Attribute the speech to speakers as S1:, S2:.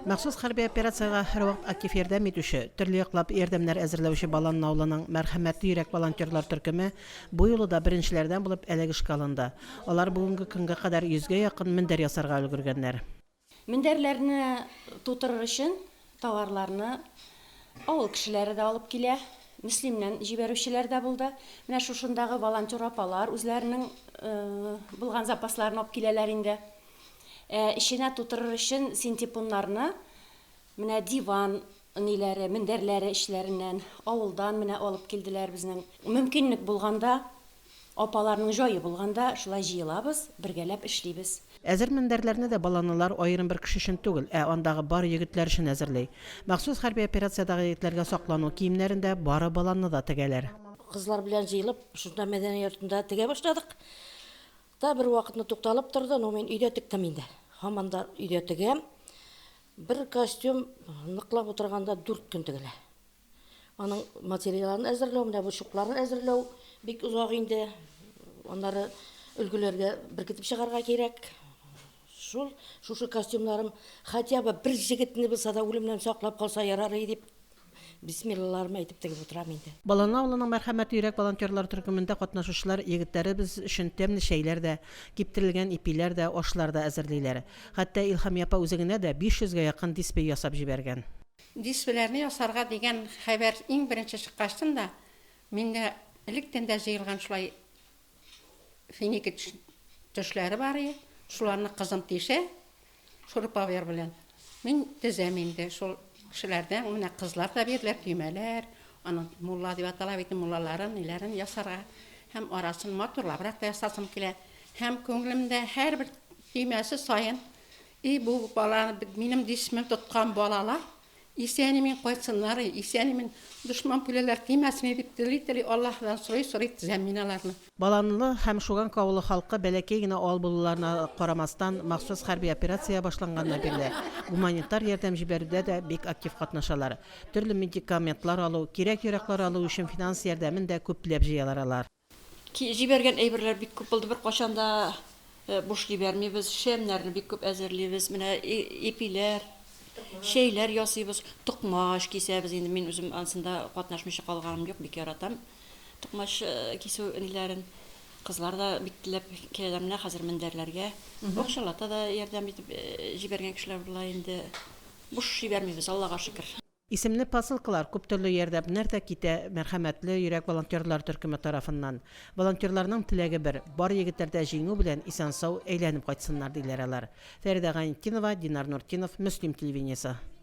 S1: Махсус хәрби операциягә һәрвакыт актив ярдәм итүче, төрле яклап ярдәмнәр әзерләүче Баланны авылының Мәрхәмәтле йөрәк волонтерлар төркеме бу юлы да беренчеләрдән булып әлеге эшкә алынды. Алар бүгенге көнгә кадәр йөзгә якын мендәр ясарга өлгергәннәр.
S2: Мендәрләрне тутырыр өчен товарларны авыл кешеләре дә алып килә, Мөслимнән җибәрүчеләр дә булды. Менә шушындагы волонтер апалар үзләренең булган запасларын алып киләләр инде. Ә эченә тутырыр өчен синтепоннарны менә диван ниләре, мендәрләре эчләреннән, авылдан менә алып килделәр безнең. Мөмкинлек булганда, апаларның җае булганда шулай җыелабыз, бергәләп эшлибез.
S1: Әзер мендәрләрне дә баланылар аерым бер кеше өчен түгел, ә андагы бар егетләр өчен әзерли. Махсус хәрби операциядагы егетләргә саклану киемнәрен дә бары Баланлыда тегәләр.
S3: Кызлар белән җыелып, шунда мәдәният йортында тегә башладык. Та бер вакытны тукталып торды, но мин өйдә тектем инде. Һаман да өйдә тегәм. Бер костюм ныклап утырганда дүрт көн тегелә. Аның материалын әзерләү, менә бу чукларын әзерләү бик озак инде. Аннары өлгеләргә беркетеп чыгарга кирәк. Шул, шушы костюмнарым хотя бы бер җегетне булса да үлемнән саклап калса ярар иде дип Бисмиллаларымны әйтеп тегеп утырам инде.
S1: Баланлы авылының Мәрхәмәтле йөрәк волонтерлар төркемендә катнашучылар егетләребез өчен тәмле чәйләр дә, киптерелгән ипиләр дә, ашлар да әзерлиләр. Хәтта Илһамия апа үзе генә дә 500 гә якын дисбе ясап җибәргән.
S4: Дисбеләрне ясарга дигән хәбәр иң беренче чыккачтын да, миндә электән дә җыелган шулай финики төшләре бар иде, шуларны кызым тишә, Шуруповер белән. Мин тезәм инде шул кешеләрдән, менә кызлар да бирделәр, төймәләр, аның мулла дип атала бит, муллаларын, ниләрен ясарга. Һәм арасын матурлабрак та ясасым килә. Һәм күңелемдә һәрбер төймәсе саен, и бу бала, минем дисмен тоткан балалар, Исән-имин кайтсыннар, исән-имин дошман пүләләр тимәсен дип тели-тели Аллаһыдан сорый-сорый тезәм мин аларны.
S1: Баланлы һәм Шуганка авылы халкы бәләкәй генә авыл булуларына карамастан, махсус хәрби операция башланганнан бирле гуманитар ярдәм җибәрүдә дә бик актив катнашалар. Төрле медикаментлар алу, кирәк-яраклар алу өчен финанс ярдәмен дә күпләп җыялар алар.
S5: Җибәргән әйберләр бик күп булды. Беркайчан да буш җибәрмибез. Шәмнәрне бик күп әзерлибез. Менә ипиләр, чәйләр ясыйбыз. Токмач кисәбез инде. Мин үзем ансында катнашмыйча калганым юк, бик яратам токмач кисү ниләрен. Кызлар да бик теләп киләләр. Менә хәзер мендәрләргә акчалата да ярдәм итеп җибәргән кешеләр була инде. Буш җибәрмибез, Аллага шөкер.
S1: Исемле посылкалар, күптөрле ярдәмнәр дә китә Мәрхәмәтле йөрәк волонтерлар төркеме тарафыннан. Волонтерларның теләге бер, бар егетләр дә җиңү белән исән-сау әйләнеп кайтсыннар, диләр алар. Фәридә Гайнетдинова, Динар Нуртдинов, Мөслим телевидениесе.